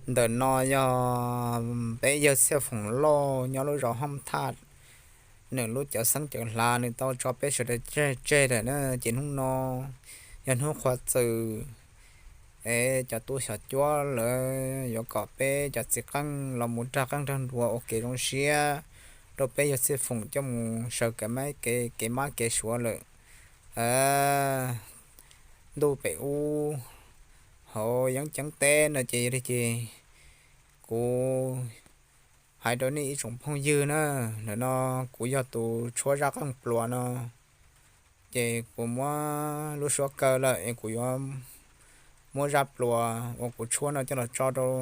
Ntawm no yog peb yawg Txhiaj Foom Lauj nyob lub zos Hoob Thaj, nws lub cawv xeeb cawv hla nws tau tso peb sawv daws tseg lawm na. Ces hnub no yog hnub qhuav txwm es cov tub xyom cuab lawv yuav kom peb cov txiv qeej los mus rag qeej rag nruas ua kev zoo siab rau peb yawg Txhiaj Foom coj mus sawv kev mab kev suav lawm ntuj pem ub hauv yeeb ceeb teb no. Ces yog li ces kuv hais rau nej ib tsoom phooj ywg na, ntawm no kuv yog tus tshuab zaj qeej pluas no. Ces kuv muab lub suab kaw lawm es kuv yuav muab zaj pluas uas kuv tshuab no coj los tso rau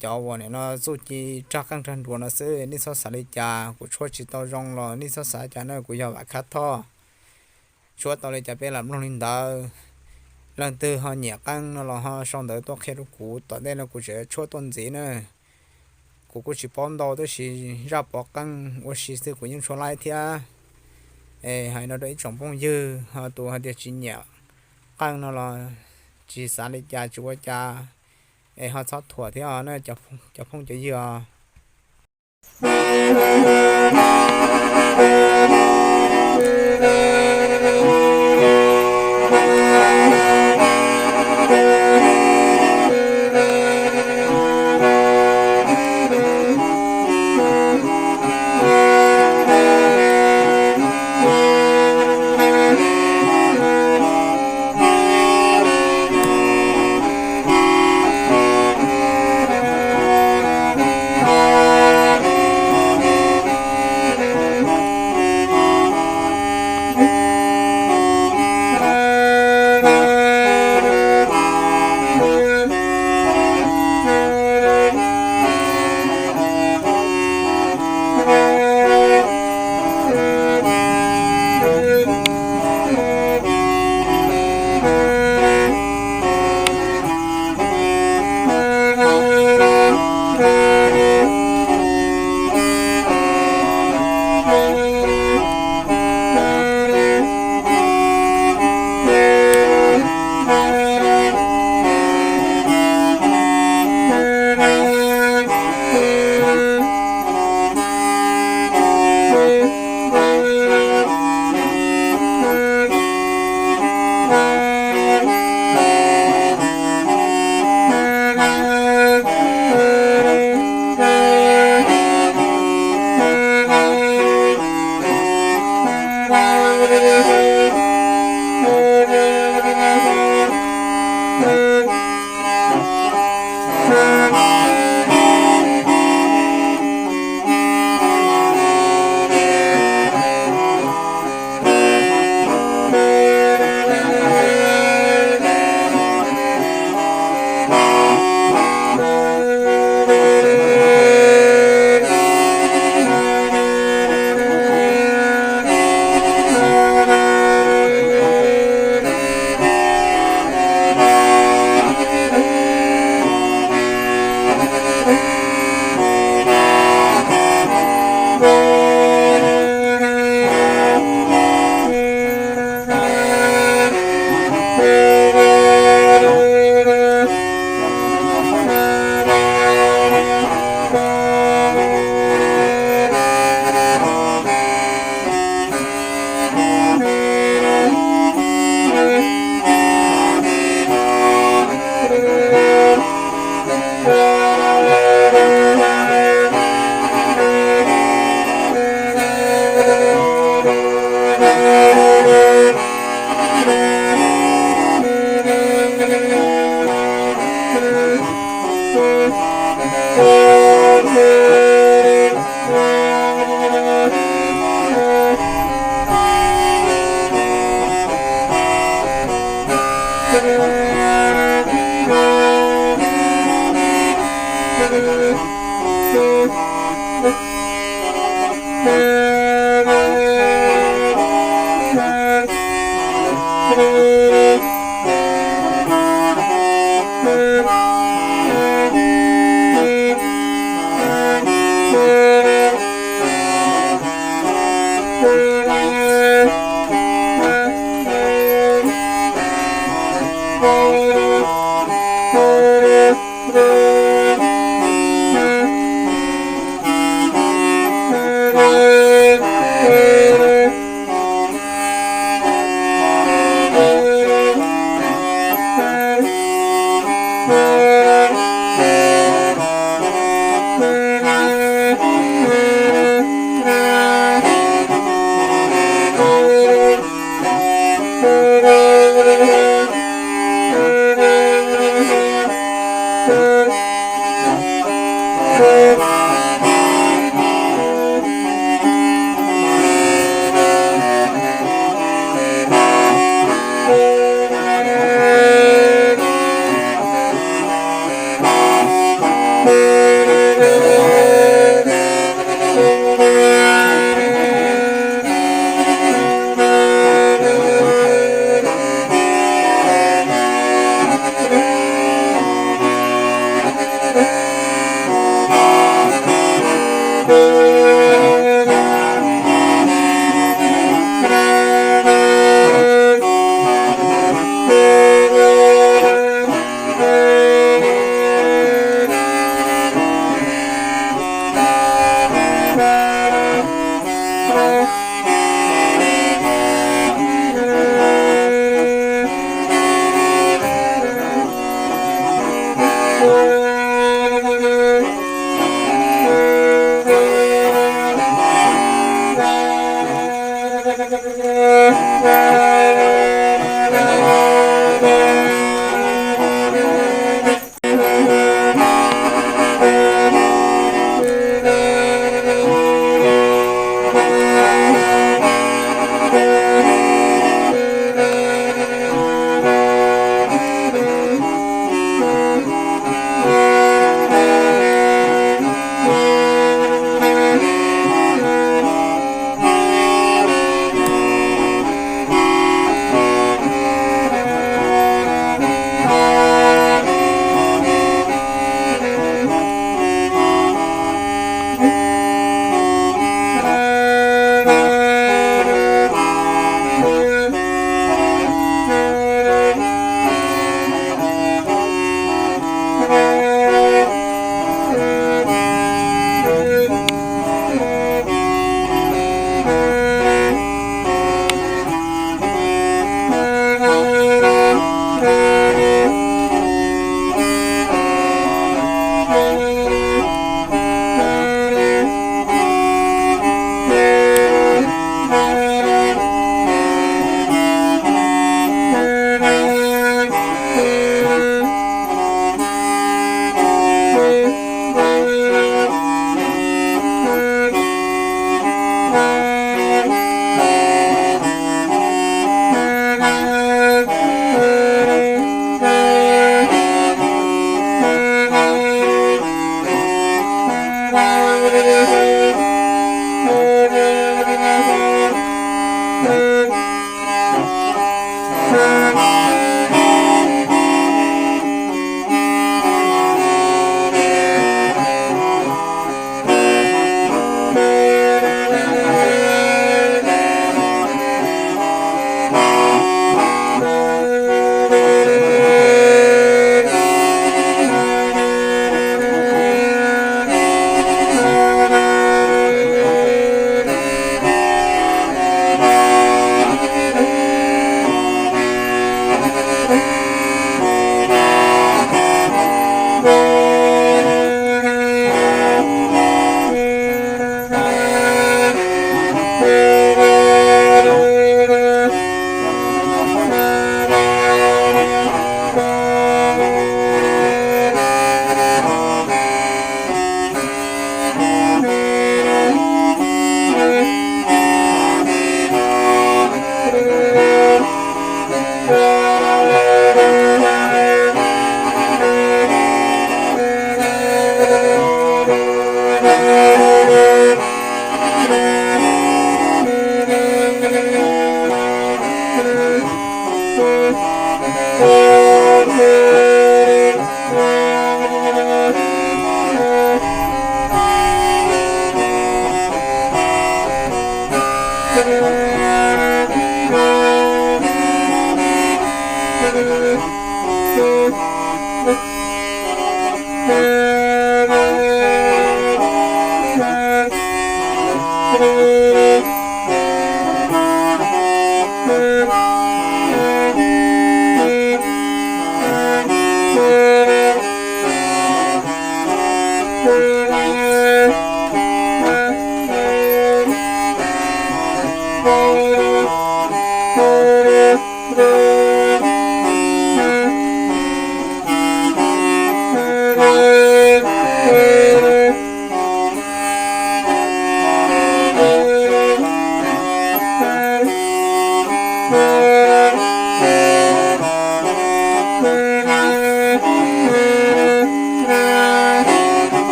cov uas nim no txuj ci rag qeej rag nruas no xwb. Nej txhob xav li cas, kuv tshuab tsis tau zoo los nej txhob xav li cas na, kuv yog Vam Khab Thoj. Tshuab tau li cas peb lam mloog li ntawd. Leej twg ho nyiam qeej no los ho sau ntawv tuaj qhia rau kuv. Tom ntej no kuv tseem tshuab tuaj ntxiv na. Kuv kuj tsis paub ntau tab sis zaj pov qeej ua si xwb kuv yeej tshuab laib thiab. Es hais no rau ib tsoom phooj ywg ho tus hais tias tsis nyiam qeej no los tsis xav li cas tsis ua cas, es ho txhob thuam thiab os na cov phooj cov ywg os.